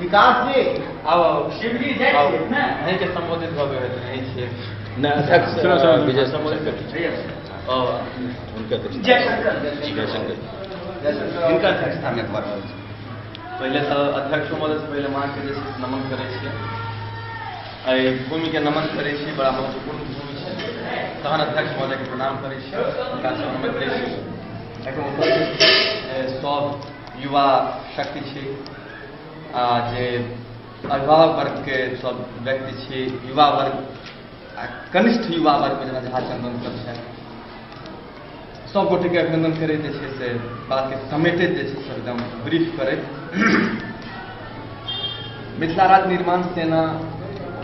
विकास जी आउ शिवजी जाइ छियै ने अहीं के संबोधित भऽ गेल अहीं छियै नहि अध्यक्ष विजय संबोधित उनके जयशंकर जयशंकर हिनकर अध्यक्षतामे भऽ रहल छै। पहिले तऽ अध्यक्ष महोदय से पहिले माँ के जे छै नमन करै छियै, एहि भूमिके नमन करै छी, बड़ा महत्वपूर्ण भूमि छै। तहन अध्यक्ष महोदयके प्रणाम करै छी, हुनका से अनुमति लै छी। एखन उपस्थित सब युवा शक्ति छी आ जे अभिभावक वर्गके सब व्यक्ति छी, युवा वर्ग आ कनिष्ठ युवा वर्गमे जेना झा चंदन सब छथि, सब गोटेके अभिनंदन करैत जे छै से बातके समेटैत जे छै से एकदम ब्रीफ करैत मिथिला राज्य निर्माण सेना,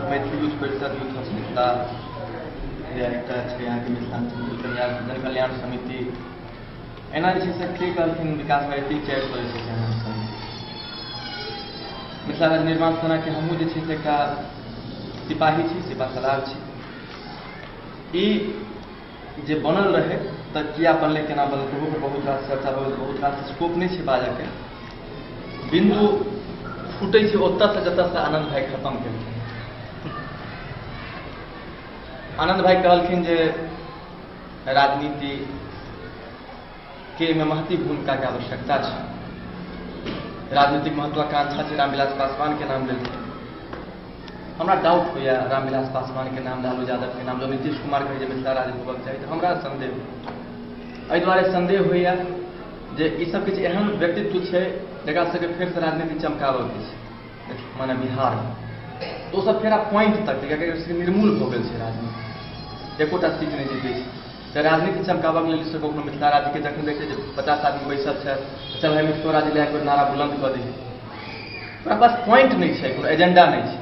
मैथिली यूथ परिषद, यूथ ऑफ मिथिला या एकटा छै अहाँके मिथिलांचल जन कल्याण समिति, एना जे छै से की कहलखिन विकास भाई 3-4 सौ जे छै से मिथिला राज्य निर्माण सेनाके हमहूँ जे छै से एकटा सिपाही छी, सिपाहसलार छी। ई जे बनल रहै तऽ किया बनलै, केना बनलै, ओहो पर बहुत रास चर्चा भऽ गेल, बहुत रास स्कोप नहि छै बाजऽके। बिन्दु फूटै छै ओतऽसँ जतऽसँ आनन्द भाई खत्म केलखिन। आनन्द भाई कहलखिन जे राजनीति के एहिमे महती भूमिकाके आवश्यकता छै, राजनीतिक महत्वाकांक्षा छै। रामविलास पासवान के नाम लेलखिन। हमरा डाउट होइए रामविलास पासवान के नाम, लालू यादव के नाम, जब नीतीश कुमार कहै जे मिथिला राज्य होबक चाही, तऽ हमरा संदेह एहि दुआरे संदेह होइए जे ई सब किछु एहन व्यक्तित्व छै जकरा सबके फेरसँ राजनीति चमकाबऽके छै, माने बिहारमे। तऽ ओसब फेर आब पॉइंट तक कियाकि निर्मूल भऽ गेल छै राजनीति, एकोटा सीट नहि जीतै छै। तऽ राजनीति चमकाबऽके लेल सब कखनो मिथिला राज्यके जखन देखै जे 50 आदमी बैसल छै, चल भाई मिथिलो राज्य लए कऽ नारा बुलंद कऽ दी, ओकरा पास पॉइंट नहि छै, कोनो एजेंडा नहि छै।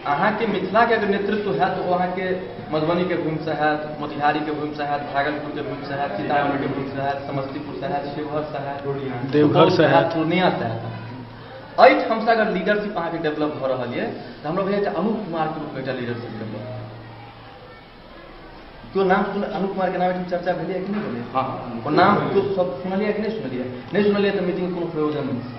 अहाँके मिथिलाके अगर नेतृत्व हैत तऽ ओ अहाँके मधुबनीके भूमिसँ हैत, मोतिहारीके भूमिसँ हैत, भागलपुरके भूमिसँ हैत, सीतामढ़ीके भूमिसँ हैत, समस्तीपुरसँ हैत, शिवहरसँ हैत, देवघरसँ हैत, पूर्णियासँ हैत। एहिठामसँ अगर लीडरशिप अहाँके डेवलप भऽ रहल यऽ तऽ हमरा बुझाइ छै अनूप कुमारके रूपमे एकटा लीडरशिप डेवलप। केओ नाम सुन, अनूप कुमारके नाम एहिठाम चर्चा भेलैए कि नहि भेलै? हँ, ओ नाम केओ सब सुनलियै कि नहि सुनलियै? नहि सुनलियै तऽ मीटिंग कोनो प्रयोजन नहि छै।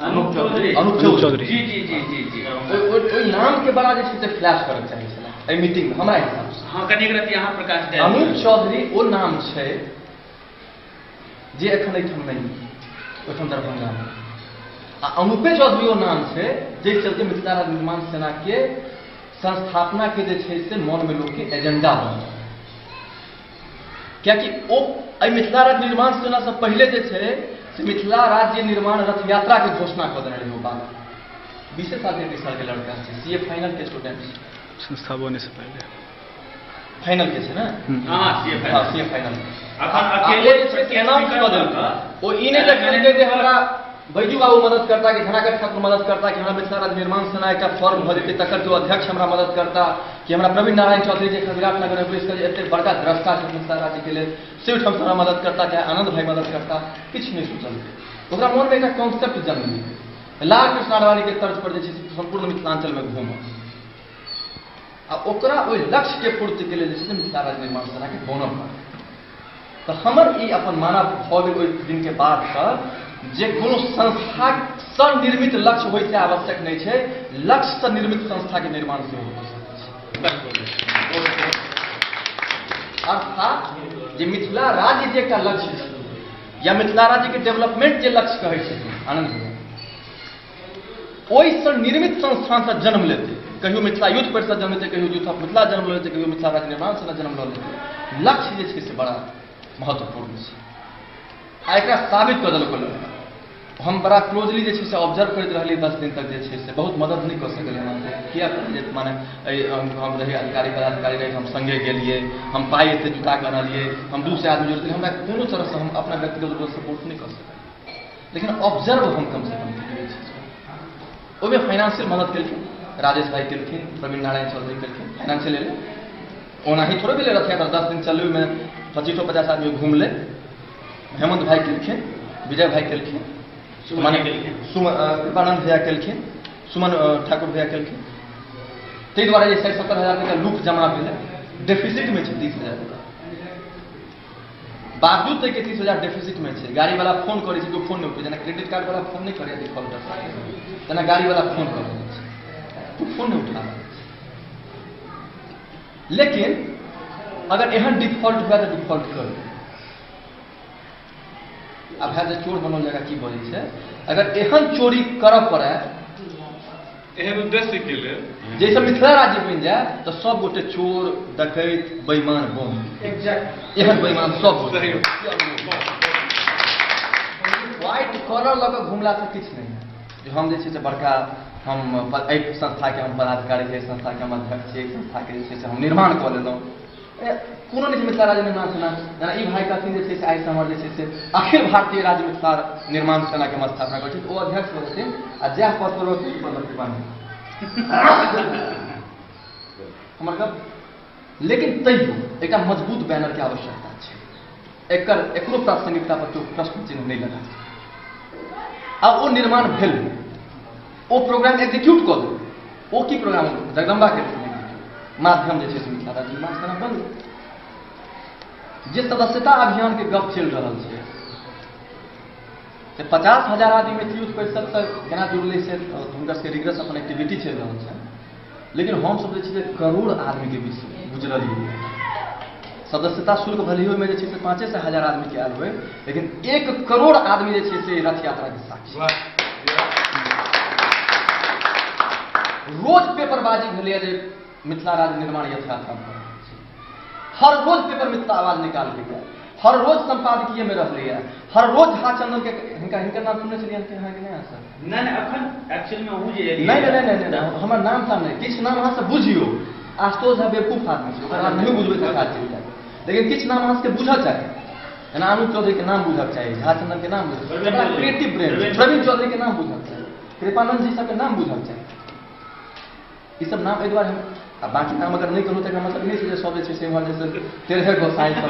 अनूप चौधरी, अनूप चौधरी जी जी जी जी जी ओहि नामके बड़ा जे छै से फ्लैश करऽके चाही छलै एहि मीटिंगमे हमरा हिसाबसँ। हँ, कनिक रति अहाँ प्रकाश। अनूप चौधरी ओ नाम छै जे एखन एहिठाम नहि, ओहिठाम दरभंगामे। आ अनूपे चौधरी ओ नाम छै जाहि चलते मिथिला राज्य निर्माण सेनाके संस्थापना के जे छै से मनमे लोकके एजेंडा बनल, कियाकि ओ एहि मिथिला राज्य निर्माण सेनासँ पहिले जे छै से मिथिला राज्य निर्माण रथ यात्रा के घोषणा कऽ देने रहै। ओ बात 20 साल 23 साल के लड़का छै, सी ए फाइनल के स्टूडेंट छै, संस्था बने से पहिले फाइनल के छै ने। हाँ, सी ए फाइनल। अखन अकेले जे छै से अनाउंस कऽ देलकै। ओ ई नहि देखलकै जे हमरा बैजू बाबू मदद करता कि धनाकर ठाकुर मदद करता कि हमरा मिथिला राज्य निर्माण सेना एकटा फॉर्म भऽ जेतै तकर जो अध्यक्ष हमरा मदद करता कि हमरा प्रवीण नारायण चौधरी जे विराटनगर में बैस कऽ एतेक बड़का द्रष्टा छै मिथिला राज्यके लेल से ओहिठाम हमरा मदद करता, चाहे आनंद भाई मदद करता, किछु नहि सोचलकै। ओकरा मोनमे एकटा कॉन्सेप्ट जन्म लेलकै, लाल कृष्ण आडवाणीके तर्ज पर जे छै सम्पूर्ण मिथिलांचलमे घूमब आ ओकरा ओहि लक्ष्यके पूर्तिके लेल जे छै से मिथिला राज्य निर्माण सेनाके बनऽ पड़त। तऽ हमर ई अपन मानव भऽ गेल ओहि दिनके बादसँ जे कोनो संस्थासँ निर्मित लक्ष्य होइ से आवश्यक नहि छै, लक्ष्यसँ निर्मित संस्थाके निर्माण सेहो भऽ सकै छै। अर्थात जे मिथिला राज्य जे एकटा लक्ष्य छै या मिथिला राज्यके डेवलपमेंट जे लक्ष्य कहै छै आनंद, ओहिसँ निर्मित संस्थानसँ जन्म लेतै। कहियो मिथिला यूथ परिषद जन्म लेतै, कहियो यूथ ऑफ मिथिला जन्म लऽ लेतै, कहियो मिथिला राज्य निर्माण सेना जन्म लऽ लेतै। लक्ष्य जे छै से बड़ा महत्वपूर्ण छै आ एकरा साबित कऽ देलक लड़का। हम बड़ा क्लोजली जे छै से ऑब्जर्व करैत रहलियै 10 दिन तक जे छै से बहुत मदद नहि कऽ सकलियै हम अहाँके, किया जे माने हम रही अधिकारी पदाधिकारी रही, हम सङ्गे गेलियै, हम पाइ एते जुटा कऽ अनलियै, हम 200 आदमी जोड़लियै, हमरा कोनो तरहसँ हम अपना व्यक्तिगत रूपसँ सपोर्ट नहि कऽ सकलियै, लेकिन ऑब्जर्व हम कमसँ कम केलियै छै। ओहिमे फाइनेंशियल मदद केलखिन राजेश भाई केलखिन, प्रवीण नारायण चौधरी केलखिन, फाइनेंशियल एलै। ओनाही थोड़े भेलै रथ यात्रा 10 दिन चललै, ओहिमे 25-50 आदमी घुमलै। हेमंत भाई केलखिन, विजय भाई केलखिन, कृपानंद भैया केलखिन, सुमन ठाकुर भैया केलखिन। ताहि दुआरे जे 60-70 हजार टका लूक जमा भेलै, डेफिसिटमे छै 30,000 टका। बावजूद ताहिके 30,000 डेफिसिटमे छै। गाड़ीवला फोन करै छै, केओ फोन नहि उठबै, जेना क्रेडिट कार्डवला फोन नहि करैए डिफॉल्टर, तेना गाड़ीवला फोन कऽ रहल छै, केओ फोन नहि उठा रहल छै। लेकिन अगर एहन डिफॉल्ट हुए तऽ डिफॉल्ट करू। आब है जे चोर बनल जगह की बजै छै, अगर एहन चोरी करऽ पड़े एहन उद्देश्य के लेल जैसे मिथिला राज्य बनि जाए तऽ सब गोटे चोर डकैत बेईमान बन, एहन बेईमान सब गोटे। व्हाइट कॉलर लऽ कऽ घुमलासँ किछु नहि है जे हम जे छै से बड़का, हम एहि संस्थाके हम पदाधिकारी छी, एहि संस्थाके हम अध्यक्ष छी, एहि संस्थाके जे छै से हम निर्माण कऽ लेलहुँ, कोनो नहि छै मिथिला राज्य निर्माण सेना। जेना ई भाई कहथिन जे छै से आइसँ हमर जे छै से अखिल भारतीय राज्य मिथिला निर्माण सेनाके हम स्थापना करै छी, ओ अध्यक्ष भऽ जेथिन आ जएह पद पर रहथिन पद पर हमर गप। लेकिन तैयो एकटा मजबूत बैनरके आवश्यकता छै, एकर एकरो प्रासंगिकता पर केओ प्रश्न चिन्ह नहि लगा। आ ओ निर्माण भेल, ओ प्रोग्राम एग्जीक्यूट कऽ देल, ओ की प्रोग्राम जगदम्बा के माध्यम जे छै से मिथिला राज्य निर्माण सेना बनलै। जे सदस्यता अभियान के गप चलि रहल छै से 50,000 आदमी मैथिली यूथ परिषद से केना जुड़लै से हुनकर सबके रिग्रेस अपन एक्टिविटी चलि रहल छै, लेकिन हमसब जे छै से करोड़ आदमी के बीच गुजरलियै। सदस्यता शुल्क भले ओहिमे जे छै से 500 हजार आदमी के आयल होय, लेकिन 1 करोड़ आदमी जे छै से रथ यात्रा के साक्षी। रोज पेपरबाजी भेलैए जे मिथिला राज्य निर्माण रथ यात्रा भऽ रहल छै, हर रोज पेपर मिथिला आवाज निकाललकै, हर रोज संपादकीय में रहलैए, हर रोज झा चंदन के हिनकर नाम सुनने छलियै अहाँ कि नहि? सर नहि नहि, अखन एक्चुअल में ओ जे नहि नहि नहि नहि, हमर नाम ताम नहि, किछु नाम अहाँ सब बुझियौ। आशुतोष झा बेवकूफ आदमी छै, ओकर नाम नहि बुझबै तऽ काज चलि जायत, लेकिन किछु नाम अहाँ सबके बुझऽ चाही, जेना अनूप चौधरी के नाम बुझक चाही, झा चंदन के नाम बुझक चाही, क्रिएटिव ब्रेन प्रवीण चौधरी के नाम बुझक चाही, कृपानंद जी सबके नाम बुझक चाही। ई सब नाम एहि दुआरे हम आ बाकी नाम अगर नहि कहलहुँ तऽ एकर मतलब नहि छै जे सब जे छै से एम्हर जे छै तेरहे गोसाई सब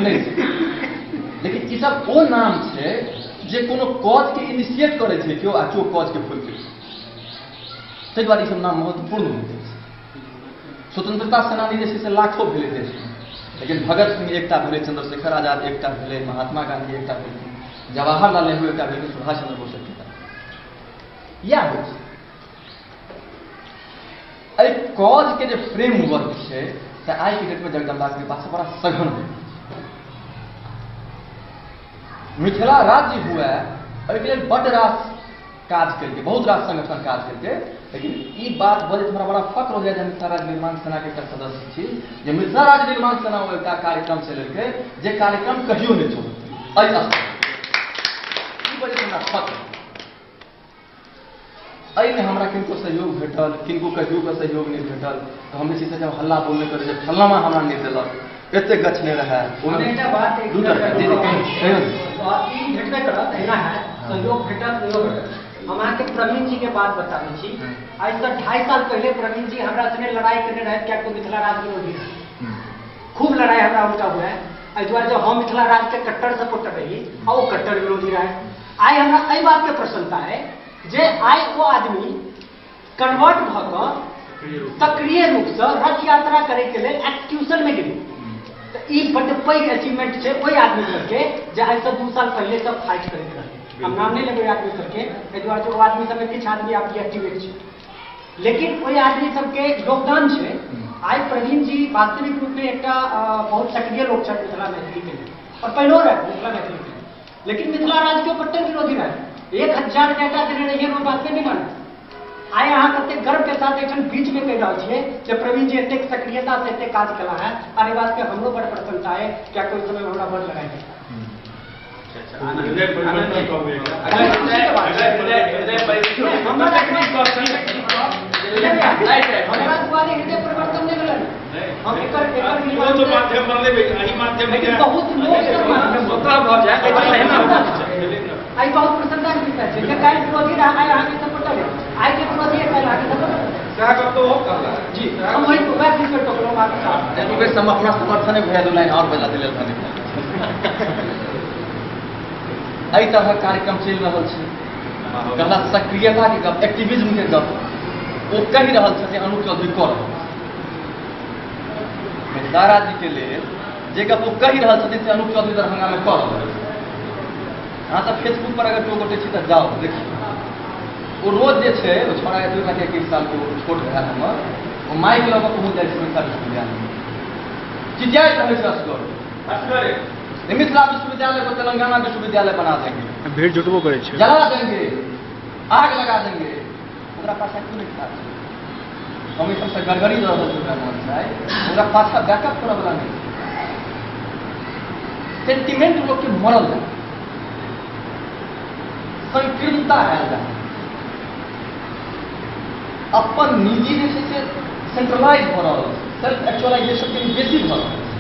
नहि छै, लेकिन ई सब ओ नाम छै जे कोनो कॉज के इनिशिएट करै छै केओ आ केओ कॉज के फुलफिल, ताहि दुआरे ई सब नाम महत्वपूर्ण भऽ जाइ छै। स्वतंत्रता सेनानी जे छै से लाखों भेलै देशमे, लेकिन भगत सिंह एकटा भेलै, चंद्रशेखर आजाद एकटा भेलै, महात्मा गांधी एकटा भेलखिन, जवाहरलाल नेहरू एकटा भेलखिन, सुभाष चंद्र बोस एकटा। इएह होइ छै एहि कॉज के जे फ्रेमवर्क छै से आइ के डेटमे जगदम्बा कृपा से बड़ा सघन होइ छै। मिथिला राज्य हुए एहिके लेल बड्ड रास काज केलकै, बहुत रास संगठन काज केलकै, लेकिन ई बात बजैत हमरा बड़ा फक्र हो जाय जे मिथिला राज्य निर्माण सेना के एकटा सदस्य छी, जे मिथिला राज्य निर्माण सेना ओ एकटा कार्यक्रम चलेलकै जे कार्यक्रम कहियो नहि चलल एहि स्तर ई बजैत हमरा फक्र। एहिमे हमरा किनको सहयोग भेटल, किनको कहियो के सहयोग नहि भेटल, तऽ हम जे छै से जब हल्ला बोल नहि करै जे फल्लामा हमरा नहि देलक, एतेक गछने रहए। ई भेटबे करत, एना है सहयोग भेटल नहियो भेटल। हम अहाँके प्रवीण जी के बात बताबै छी, आइसँ 2.5 साल पहिले प्रवीण जी हमरा सङ्गे लड़ाइ केने रहथि, कियाकि मिथिला राज्य विरोधी रहै, खूब लड़ाइ हमरा हुनका हुए। एहि दुआरे जब हम मिथिला राज्य के कट्टर सपोर्टर रही आ ओ कट्टर विरोधी रहे। आइ हमरा एहि बात के प्रसन्नता है जे आइ ओ आदमी कन्वर्ट भऽ कऽ सक्रिय रूपसँ रथ यात्रा करैके लेल एक्सिक्यूशन में गेलै, तऽ ई बड्ड पैघ अचीवमेंट छै ओहि आदमी सबके जे आइसँ 2 साल पहिले सब फाइट करैत रहलै। हम नाम नहि लेबै आदमी सबके, एहि दुआरे ओ आदमी सबमे किछु आदमी आब डीएक्टिवेट छै, लेकिन ओहि आदमी सबके योगदान छै। आइ प्रवीण जी वास्तविक रूपमे एकटा बहुत सक्रिय लोक छथि मिथिला मैथिलीके लेल, और पहिलो रहै मिथिला मैथिलीके लेल, लेकिन मिथिला राज्यके कट्टर विरोधी रहै। 1000 टाका देने रहियै, ओ बात नहि मानै। आइ अहाँ कतेक गर्व के साथ एखन बीच में कहि रहल छियै जे प्रवीण जी एतेक सक्रियता से एतेक काज केला है, और एहि बात के हमरो बड़ प्रसन्नता है, कियाकि ओहि समय हमरा बड़ लड़ाइ भेल। हमरा दुआरे हृदय परिवर्तन नहि भेलै, हम एकर माध्यम बनलै, एहि माध्यम बहुत लोक आइ बहुत प्रसन्नता के विषय छै जे काल्हि विरोधी रहा आइ अहाँके सपोर्टर है, आइ के विरोधी है काल्हि अहाँके सपोर्टर सएह गप तऽ ओहो कहला जी। हम वही वएह चीज पर टोकलहुँ अहाँके साथ। हम अपना समर्थन भैया दू लाइन और बजा देल। एहि तरहक कार्यक्रम चलि रहल छै, कहला सक्रियता के गप, एक्टिविज्म के गप ओ कहि रहल छथिन, अनूप चौधरी कऽ रहल छथिन। मिथिला राज्य के लेल जे गप ओ कहि रहल छथिन से अनूप चौधरी दरभंगामे कऽ रहल। अहाँ सब फेसबुक पर अगर केओ गोटे छी तऽ जाउ देखियौ, ओ रोज जे छै ओ छोड़ा 21 सालके छोट भाय हमर, ओ माइक लऽ कऽ पहुँच जाइ छै मिथिला विश्वविद्यालयमे, चिचियाइत रहै छै असगर, मिथिला विश्वविद्यालय को तेलंगाना विश्वविद्यालय बना देंगे, भीड़ जुटबो करै छै, जला देंगे, आग लगा देंगे। ओकरा पाछा क्यों नहि ठाढ़ छै? हम एहि सबसँ गड़गड़ी रहल छी ओकरा नाम छै, ओकरा पाछा बैकअप करऽ वला नहि छै। सेंटिमेंट लोकके मरल जाय, संकीर्णता आयल जाय, अपन निजी जे छै से सेंट्रलाइज भऽ रहल छै, सेल्फ एक्चुअलाइजेशन कनि बेसी भऽ रहल छै।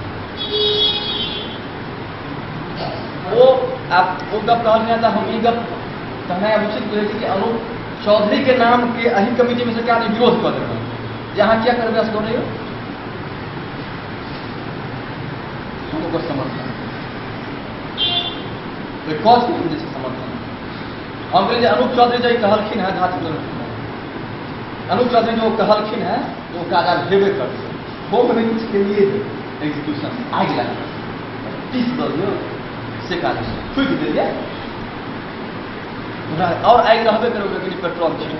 ओ आब ओ गप कहलखिन तऽ हम ई गप कहनाइ उचित बुझै छी कि अनूप चौधरी के नाम के एहि कमिटी में से क्या आदमी विरोध कऽ देलक जे अहाँ किया करबै असगर यौ, हम ओकर समर्थन ओहि कॉज के हम जे छै समर्थन। हम कहलियै जे अनूप चौधरी जे कहलखिन हेँ, अनूप चौधरी जो कहलखिन हेँ ओ काज आब हेबे करतै, होम नहि किछु केलिए एक्जीक्यूशन आगि लागल पीस दऽ दियौ से काज फूकि देलियै और आगि रहबे करै, ओकरा कनि पेट्रोल छै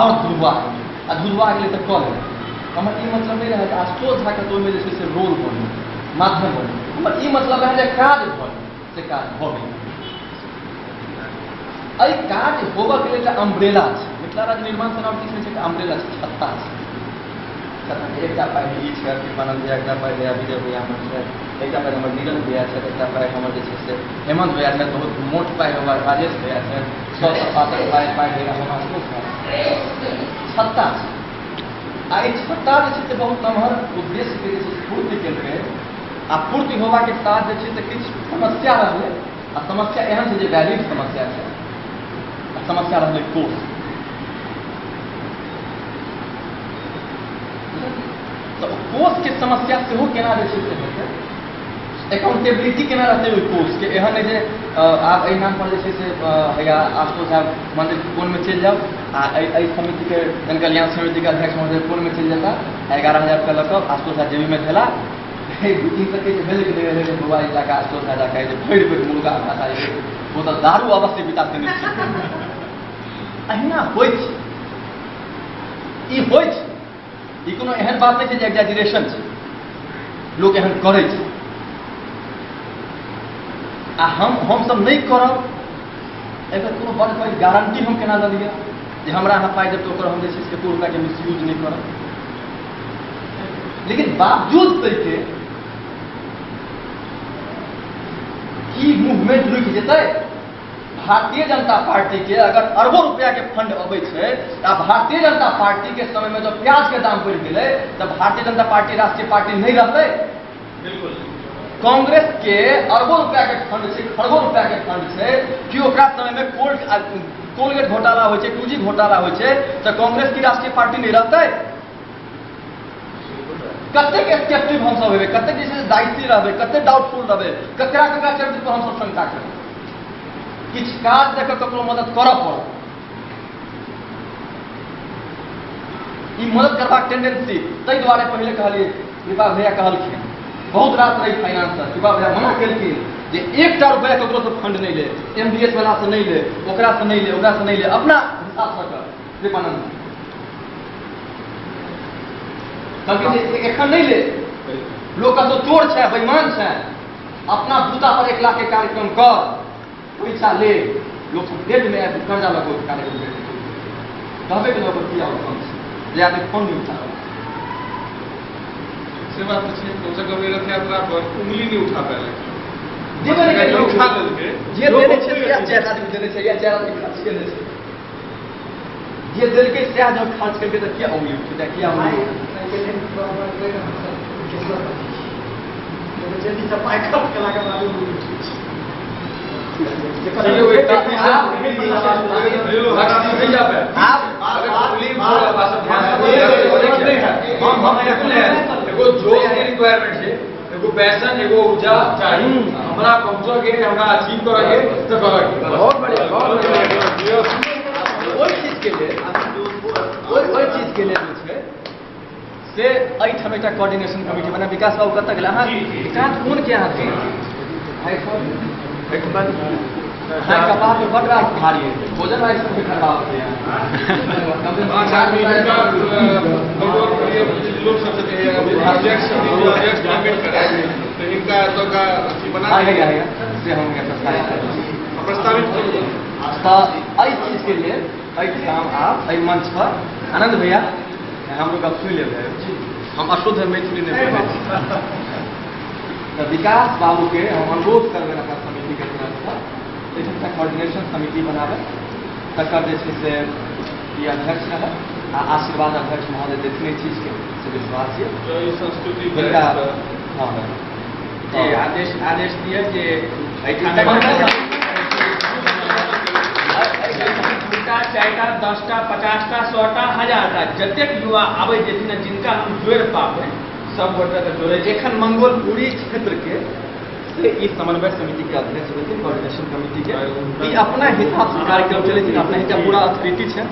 और धुधुआ आ धुधुआ गेलै तऽ कऽ लेबै। हमर ई मतलब नहि रहै जे आशुतोष झाके तऽ ओहिमे जे छै से रोल बनै, माध्यम बनै, हमर ई मतलब रहै जे काज भऽ गेल से काज भऽ गेल। एहि काज होबऽके लेल एकटा अम्ब्रेला छै, मिथिला राज्य निर्माण सेना किछु नहि छै, एकटा अम्ब्रेला छै, छत्ता छै। एकटा पाइ ई छै कृपानंद भैया, एकटा पाइ भैया विजय भैया हमर छै, एकटा पाइ हमर नीरज भैया छै, एकटा पाइ हमर जे छै से हेमंत भैया छै, बहुत मोट पाइ हमर राजेश भैया छै, 100 पातर पाइ पाइ भैया हमर आशुतोष छत्ता छै। आ ई छत्ता जे छै से बहुत नमहर उद्देश्यके जे छै पूर्ति केलकै, आ पूर्ति होबाके साथ जे छै से किछु समस्या रहलै, आ समस्या एहन छै जे वैलिड समस्या छै, आ समस्या रहलै कोष। तऽ कोषके समस्या सेहो केना जे छै से हेतै, एकाउंटेबिलिटी केना रहतै ओहि कोषके, एहन नहि जे आब एहि नाम पर जे छै से हैया आशुतोष साहब मन्दिर कोनमे चलि जाउ आ एहि समितिके जनकल्याण समितिके अध्यक्ष महोदय कोनमे चलि जेता, 11,000 रुपया लऽ कऽ आशुतोष साहब जेबीमे धेला, ई तऽ कहै छै भेलै कि नहि भेलै, बौआ ई जाकऽ आशुतोष साहब जाकऽ जे भरि भरि मुर्गा भात जे ओ तऽ दारू अवश्य पिता से निश्चित। अहिना होइ छै, ई होइ छै, ई कोनो एहन बात नहि छै जे एक्जैजरेशन छै, लोक एहन करै छै आ हमसब नहि करब एकर कोनो बड़ पैघ गारंटी हम केना दऽ दिअ जे हमरा अहाँ पाइ देब तऽ ओकर हम जे छै से एको रुपैआके मिसयूज नहि करब। लेकिन बावजूद ताहिके की मूवमेंट रुकि जेतै? भारतीय जनता पार्टी के अगर अरबों रुपया के फंड अबै छै तऽ भारतीय जनता पार्टी के समय में जब प्याज के दाम बढ़ि गेलै तऽ भारतीय जनता पार्टी राष्ट्रीय पार्टी नहीं रहतै। बिल्कुल कांग्रेस के अरबों रुपया के फंड छै, खरबों रुपया के फंड छै, कि ओकरा समय में कोलगेट घोटाला होइ छै, 2G घोटाला होइ छै, तऽ कांग्रेस की राष्ट्रीय पार्टी नहीं रहतै? कतेक स्केप्टिव हमसब हेबै, कतेक जे छै दायित्व रहबै, कतेक डाउटफुल रहबै, ककरा ककरा चरित्र पर हमसब शंका करबै? किछु काज दऽ कऽ ककरो मदद करऽ पड़त। ई मदद करबाक टेंडेंसी ताहि दुआरे पहिले कहलियै, कृपा भैया कहलखिन बहुत रास रही फाइनेंसर, कृपा भैया मना केलखिन जे एकटा रुपैआ ककरोसँ फंड नहि ले, MDS वाला से नहि ले, ओकरासँ नहि ले, ओकरासँ नहि ले, अपना हिसाबसँ कर। कृपानंद कहलखिन जे एखन नहि ले, लोक कतौ चोर छै, बेईमान छै, अपना बूता पर 1 लाख के कार्यक्रम कर, पैसा ले, लोक सब डेट में आबि कर्जा लऽ कऽ कार्यक्रम कहबे के ओकर की आउटकम छै जे आदमी फोन नहि उठा रहल। से बात तऽ छै, कम से कम रथ यात्रा पर उंगली नहि उठा पेलै, जे उठा लेलकै, जे देने छै सएह 4 आदमी देने छै, या 4 आदमी खर्च केने छै, जे देलकै सएह जब खर्च केलकै तऽ किया उंगली उठेतै, किया उंगली? पाइ खर्च केलाके बाद उंगली उठै छै। एगो जोश के रिक्वायरमेंट छै, एगो पैशन, एगो ऊर्जा चाही हमरा पहुँचऽ के, हमरा अचीव करऽ के तऽ करऽ के। बहुत बढ़िया, बहुत बढ़िया। ओहि चीज के लेल, ओहि चीज के लेल जे छै से एहिठाम एहिठाम एकटा कोऑर्डिनेशन कमिटी बना। विकास बाबू कतऽ गेल? अहाँ विकास कोन के अहाँ छी? कपार पे बड रास भारी है, भोजन भाई सबके खराब होते हैं। लोग सब अध्यक्ष इनका तो का बना से हम प्रस्तावित तऽ एहि चीजके लेल एहिठाम आब एहि मंच पर आनंद भैया हमरो गप सुनि लेबै, हम अशुद्ध मैथिली नहि बोलै छी। तऽ विकास बाबूके हम अनुरोध करबनि अपना समितिके तरफसँ एकटा कोऑर्डिनेशन समिति बनाबै, तकर जे छै से ई अध्यक्ष रहत आ आशीर्वाद अध्यक्ष महोदय देथिन एहि चीजके से विश्वास यऽ। संस्कृति हँ जी आदेश आदेश दिअ जे एहिठाम 2टा 4टा 10टा 50टा 100टा 1000टा जतेक युवा आबै जेथिन जिनका हम जोड़ि पाबै सब गोटाके जोड़ै। एखन मंगोलपुरी क्षेत्रके से ई समन्वय समिति के अध्यक्ष होते, कोऑर्डिनेशन कमिटी के ई अपना हिसाब से कार्यक्रम चलै छै, अपना हिसाब पूरा अथॉरिटी छै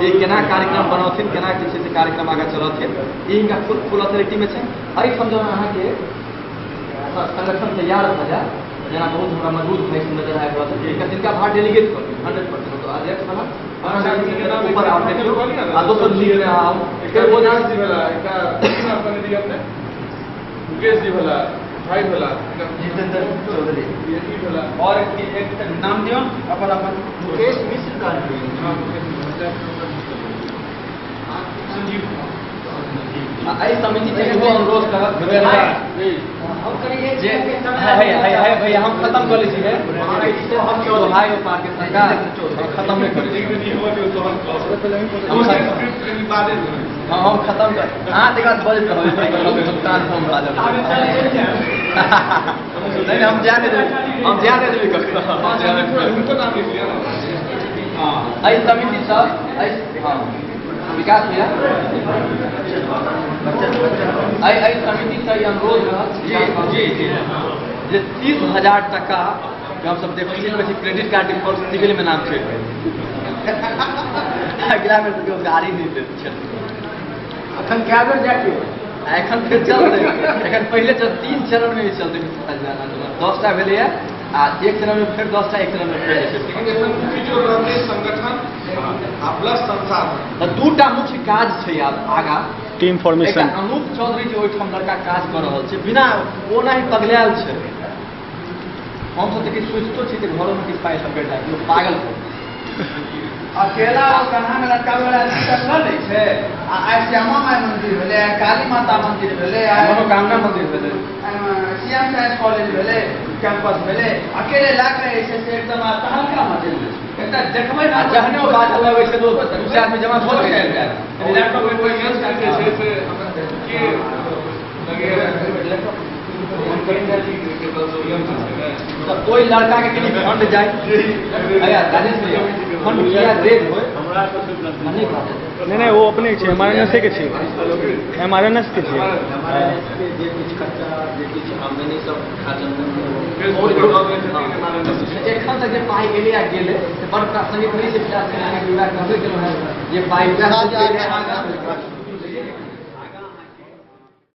जे केना कार्यक्रम बनौथिन, केना जे छै से कार्यक्रम आगाँ चलौथिन, ई हिनका फुल अथॉरिटी में छै। एहिठाम जब अहाँके संगठन तैयार भऽ जाय, जेना बहुत हमरा मजबूत भाई सब नजर आबि रहल छै जिनका भार डेलीगेट कऽ दियौ 100% तो अध्यक्ष बनत ऊपर आउ देखियौ आ दोसर लीग में आउ। मुकेश जी भला भाई भला जितेंद्र चौधरी भला और एक नाम दियौ अपन अपन। मुकेश मिश्र का संजीव। एहि समिति के एगो अनुरोध करब जे है भैया हम खत्म कऽ लै छी है भाई पार के सरकार खत्म नहि करै छी, हम खत्म कर अहाँ तकर बाद बजैत रहबै नहीं हम जा नहीं देबै, हम जा नहीं देबै ककरो। एहि समिति सब हँ विकास भैया एहि समिति से ई अनुरोध रहत जी जी जे 30,000 टका हमसब देखै छी क्रेडिट कार्ड डिफॉल्ट सिविल में नाम छै, अगिला बेर तऽ केओ गाड़ी नहि दैत छै। अखन कए बेर जाके एखन फेर चलतै, एखन पहिले 3 चरण में चलतै 10टा भेलैए आ एक चरण में फेर 10टा, एक चरण में फेर जे छै संगठन आ प्लस संसाधन। तऽ 2टा मुख्य काज छै आब आगाँ टीम फॉर्मेशन। अनूप चौधरी जे ओहिठाम लड़का काज कऽ रहल छै बिना ओना ही पगलायल छै, हमसब तऽ किछु सोचितो छी जे घरोमे किछु पाइ लपेट जाइ पागल छै अकेला कन्हा में लटकाबै वाला टिकट लऽ लै छै। आ आइ श्यामा माइ मंदिर भेलै, आइ काली माता मंदिर भेलै, आइ मनोकामना मंदिर भेलै, सीएम साइंस कॉलेज भेलै, कैंपस भेलै, अकेले लए कऽ जे छै से एकदम तहलका मचेल दै छै। एकटा देखबै ने जहने ओ बाजऽ लगै छै दोस्त 2 आदमी जमा भऽ जाइ छै। लैपटॉप छै से के लगे तऽ ओहि लड़का के कनि फंड जाय राजेश भैया फंड किया रेज होय नहीं नहीं वो अपने छै एमआरएनएस के छै, एमआरएनएस के छै। जे किछु खर्चा जे किछु आमदनी सब एखन तक जे पाइ एलै आ गेलै से बड़ प्रासंगिक नहि छै। कहबे केलहुँ हेँ जे पाइ